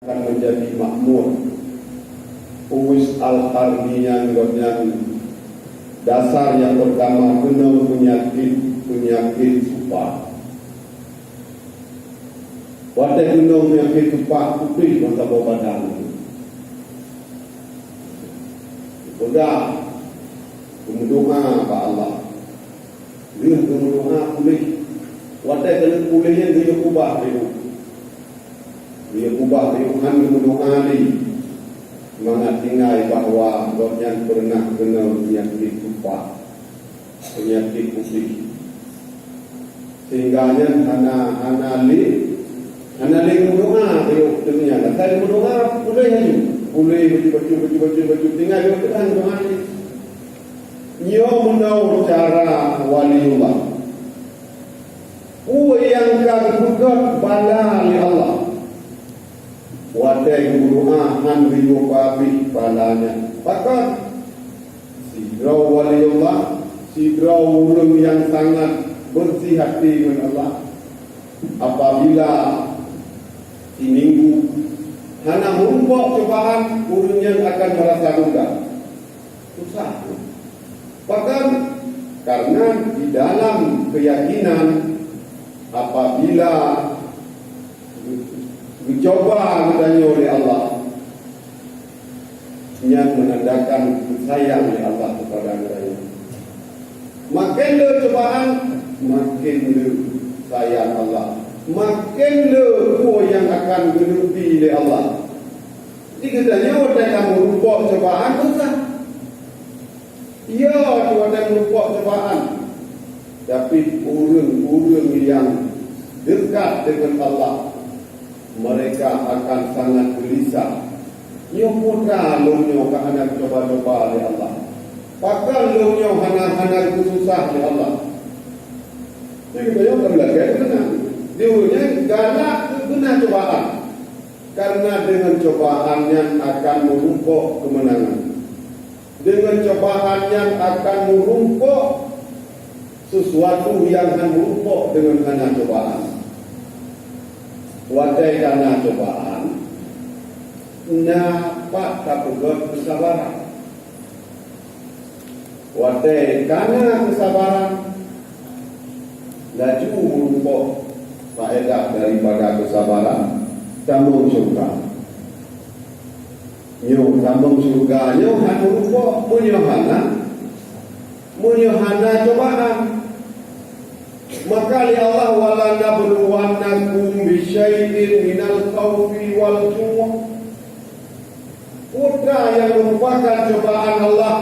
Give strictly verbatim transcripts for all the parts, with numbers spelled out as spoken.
akan menjadi makmur. Uwais Al-Qarni nyan, gobnyan dasar nyang peurtama keunong peunyakét, peunyakét supak. Watée keunong peunyakét supak, putéh meusaboh badan. Peugah, geumeudoá bak Allah. Lheueh geumeudoá puléh. Watée keuneuk puléh nyan geuyue kubah riuk. Geuyue kubah riuk, han geumeudoá lé. Mangat tinggai bahwa gobnyan peureunah keunong peunyakét supak, peunyakét putéh. Sehingga nyan hana, hana lé, hana lé geumeudoá riuk teungoh nyan. Asai geumeudoá puléh laju. Puléh bacut-bacut, bacut-bacut, bacut. Tinggai riuk teungoh han geumeudoá lé. Nyoe meunoe cara waliullah. Peue nyang ka geupeugét bala lé Allah. Watée geumeudoá han geuyue peuhabéh bala nyan. Pakon? Sidroe waliullah, sidroe ureuëng nyang sangat beureuséh até ngon Allah. Apabila siminggu hana meurumpok cobaan, ureuëng nyan akan meurasa gundah. Susah. Bahkan karena di dalam keyakinan, apabila geucoba geutanyoe lé Allah, nyan menandakan sayang lé Allah kepada geutanyoe. Makin le cobaan, makin le sayang Allah. Makin le peue nyang akan geuneubi lé Allah. Di geutanyoe watée ka meurumpok cobaan, susah. Iya, watée meurumpok cobaan. Tapi ureuëng-ureuëng nyang dekat dengan Allah, mereka akan sangat gelisah. Nyoe peue teuma lôn nyoe ka hana geucoba-coba lé Allah. Pakon lôn nyoe hana, hana geususah lé Allah. Jadi, geutanyoe ka meulakée keunan. Di ureuëng nyan galak keu beuna cobaan. Karena dengan cobaan nyan akan meurumpok keumeunangan. Dengan cobaan nyan akan meurumpok sesuatu nyang hana meurumpok dengan hana cobaan. Watée kana cobaan, na pat tapeugét keusabaran. Watée kana keusabaran, laju meurumpok faedah daripada keusabaran, tamong syeuruga. Nyoe tamong syeuruga nyoe han meurumpok, meunyoe hana, meunyoe hana cobaan. Maka lé Allah, "Wa lanabluwannakum bisyai'in minal khaufi wal ju'." Peue nyang merupakan cobaan Allah.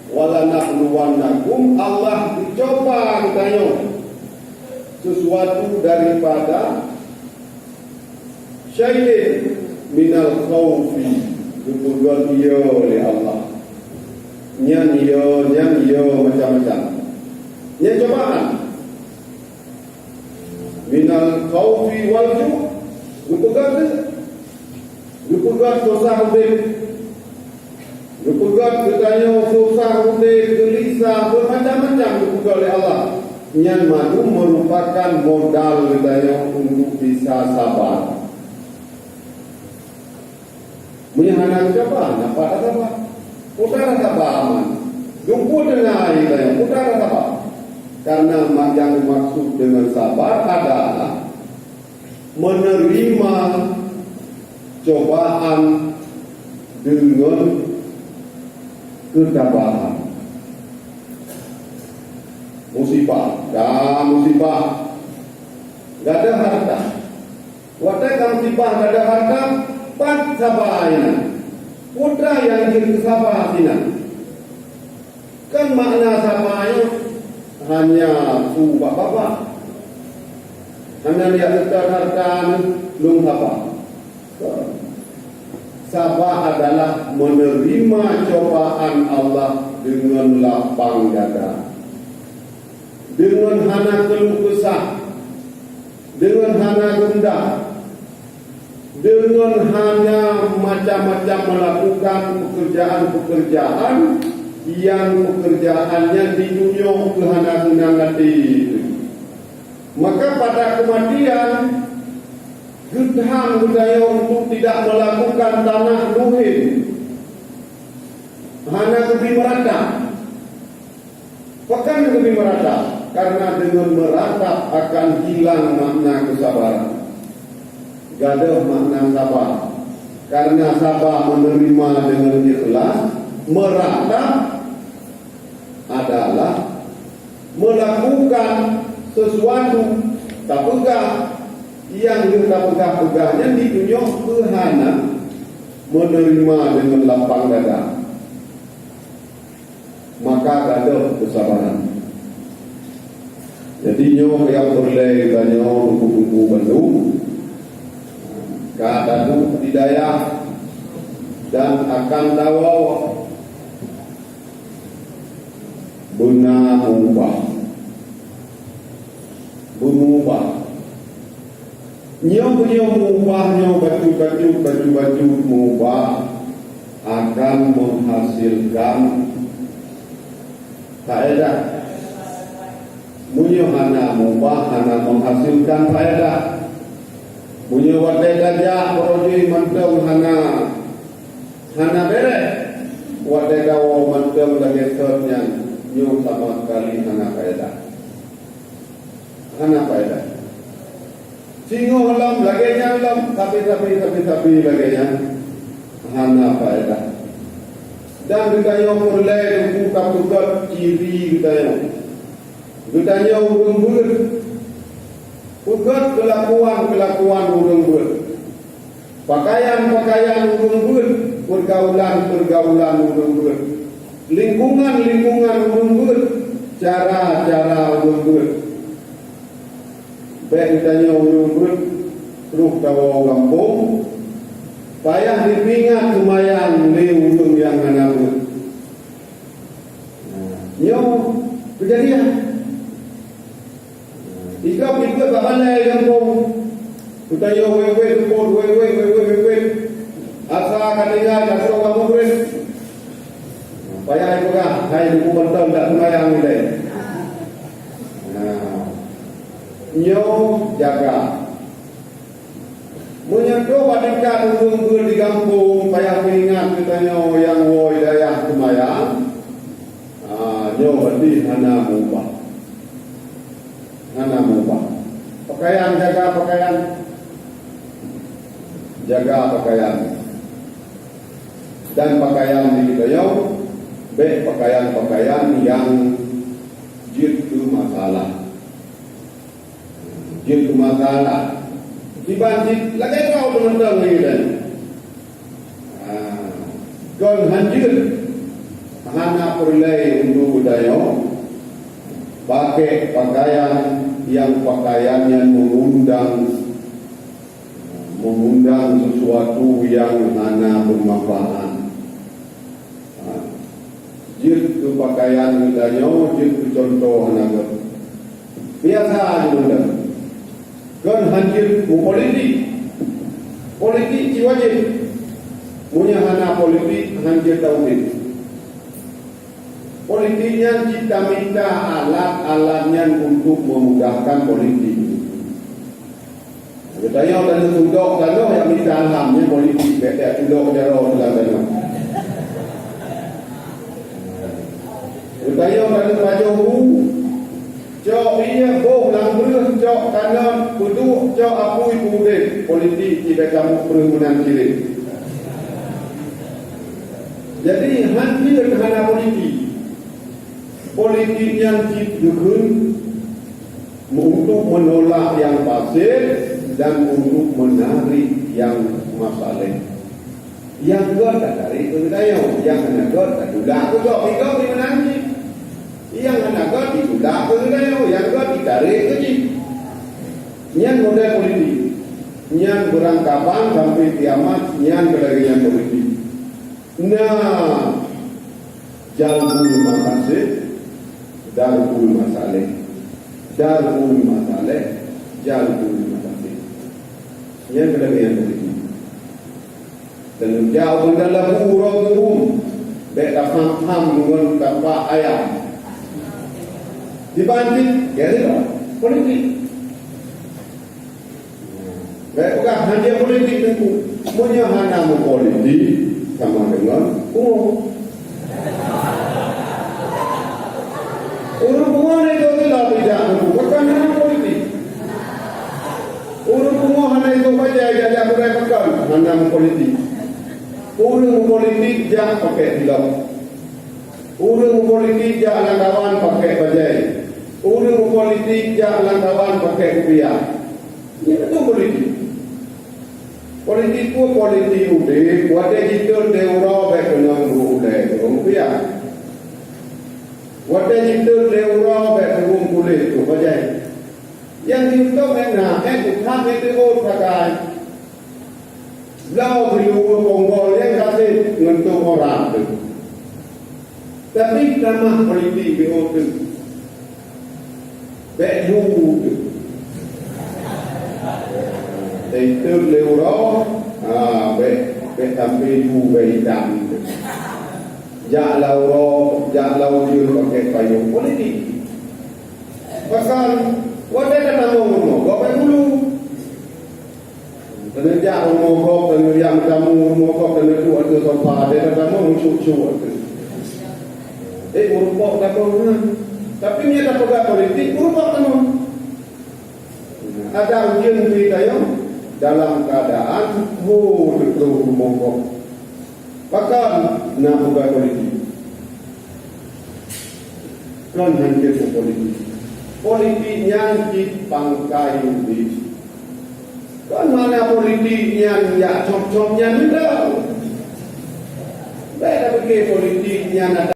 "Wa lanabluwannakum," Allah geucoba geutanyoe sesuatu daripada syai'in minal khaufi, geupeugét iya lé Allah. Nyan iya, nyan iya macam-macam. Nyan cobaan. Minal khaufi wal ju', geupeugét, geupeugét susah udeb. Geupeugét geutanyoe susah udeb, geulisah, beumacam-macam geupeugét lé Allah. Nyan mandum meurupakan modal geutanyoe untuk bisa sabar. Meunyoe hana geusabar, na pat tasabar? Peue tasabar man? Dumpeue teungoh geutanyoe, peue tasabar? Karena ma-, nyang dimaksud dengan sabar adalah menerima cobaan dengan kesabaran. Musibah, ka musibah, gata harta. Watée ka musibah gata harta, pat saba inan. Peue nyang jeuet keu saba sinan? Kan makna saba nyoe hana su bak babah. Hana liak teuka hareuta nyoe lôn saba. Saba adalah menerima cobaan Allah dengan lapang dada, dengan hana keluh kesah, dengan hana gundah, dengan hana macam-macam melakukan pekerjaan-pekerjaan yang pekerjaannya di dunia keu hana seunang até. Maka pada kematian, Geutham geutanyoe untuk tidak melakukan tanah luhin, hana geubi meurata. Pakon geubi meurata? Karena deungon meurata akan hilang makna keusabaran. Gadôh makna saba. Karena saba menerima dengan ikhlas, meurata adalah melakukan sesuatu, tapeugah, nyang lheueh tapeugah-peugah nyan ditunyok keu hana menerima dengan lapang dada. Maka gadôh keusabaran. Jadi nyoe nyang peureulée geutanyoe teungku-teungku bandum, ka taduek di dayah dan akan tawoe beuna meubah. Beumubah. Nyoe meunyoe meubah nyoe bacut-bacut, bacut-bacut meubah akan menghasilkan faedah. Meunyoe hana meubah, hana menghasilkan faedah. Meunyoe watée tajak proyek mantong hana, hana bereh, watée tawoe mantong lagée thot nyan, nyoe sama sekali hana faedah. Hana faedah. Singoh lom lagée nyan lom, tapi, tapi, tapi, tapi lagée nyan hana faedah. Dan geutanyoe peureulée teungku tapeugét ciri geutanyoe. Geutanyoe ureuëng beuet. Peugét keulakuan-keulakuan ureuëng beuet. Pakaian-pakaian ureuëng beuet, peurgaulan-peurgaulan ureuëng beuet, lingkungan-lingkungan ureuëng beuet, cara-cara ureuëng beuet. Bék geutanyoe ureuëng beuet troh tawoe gampông, payah jipeuingat seumayang lé ureuëng nyang hana beuet. Nyoe keujadian. Ikab-ikab bak balai gampông. Geutanyoe wét-wét seupôt, wét-wét, wét-wét, wét-wét. Asa ka tinggai, ka trok bak mubrén. Payah ipeugah, hai buku mantong dak seumayang ilée. Nah, nyoe jaga. Meunyoe trok bak tingkat ureuëng beuet di gampông, payah peuingat geutanyoe nyang woe dayah seumayang, ah, nyoe berarti hana meubah. Hana meubah. Pakaian, jaga pakaian. Jaga pakaian. Dan pakaian di geutanyoe, bék pakaian-pakaian nyang jeuet keu masalah. Jeuet keu masalah. Kiban cit lagée droe teumantong lagée nyan. Ah, kon hanjeuet hana peureulée untuk geutanyoe pakai pakaian nyang pakaian nyan mengundang, mengundang sesuatu nyang hana bermanfaat. Ha. Jeuet keu pakaian geutanyoe, jeuet keu cuntoh hana gét. Biasa jeuet geutanyoe. Kon hanjeuet meupolitik. Politik cit wajéb. Meunyoe hana politik, hanjeuet taudép. Politik nyan cit tamita alat-alat nyan untuk memudahkan politik. Geutanyoe taneuk tudok tanoh nyang mita lam nyan politik, bèk teuh tudok jaroe teuh lam tanoh. Geutanyoe taneuk pajoh bu, cok ié boh lam breueh, cok kanon peuduek, cok apui peuudép, politik cit bèk tamuk breueh meunan cirét. Jadi, han jeuet hana politik. Politik nyan cit geukheun untuk menolak nyang fasid dan untuk menarik nyang masaleh. Nyang gét tatarek keu geutanyoe, nyang hana gét tatulak keu gob, di gob di meunan cit. Nyang hana gét ditulak keu geutanyoe, nyang gét ditarek keu jih. Nyan model politik. Nyan beurangkaban sampai kiamat, nyan keu lagèe nyan politik. Nah, jalbul maqasid, darbul masalih. Darbul masalih, jalbul maqasid. Nyan keuneuk nyang keutikha. Dan jauh ngon lagu uroe geuhom, bèk tapham-pham ngon tapak ayam. Dibanding, ya, politik. Baik, peugah, hana politik Teungku. Meunyoe hana meupolitik, sama deungon pungo. Ureuëng pungo hana itoh teulah bijak Teungku, pakon hana politik. Ureuëng pungo hana itoh bajée jak-jak burai, pakon hana meupolitik. Ureuëng meupolitik jak pakèk tilok. Ureuëng meupolitik jak lam kawan pakèk bajée. Ureuëng meupolitik jak lam kawan pakèk kupiah. Nyan tu politik. Politik peue? Politik udeb, watée jitot lé uroe bèk keunong beu ulée ureuëng piah. Watée jitot lé uroe bèk keunong kulét keu bajée. Nyang jiuntông ék na, ék utang, ék teuôt sagai. Bloe siluweue ponggol nyang gasét ngon tông orang teuh. Tapi tamah politik beu teuh. Bèk hu teuh. Teuntèe lé uroe, ha, bèk, bèk sampoe hu bèk itam teuh. Jak lam uroe, jak lam ujeuen pakèk payong politik. Pakon, watèe tatamong rumoh gob bèk bulu. Taneujak rumoh gob, taneujak meutamong rumoh gob, taneuduek ateueh sofa, tatamong meucuk-cuk ateueh. Eh, meurumpok tamong nyan. Tapi meunyo tapeugah politik, meurumpok tamong. Adak ujeuen teuh tayong dalam keuadaan ho teutroh rumoh gob. Pakon na peugah politik? Kon hana keu politik. Politik nyan cit pangkai udeb. Kon hana politik nyan jak cop-cop nyan meunan. Bèk tapike politik nyan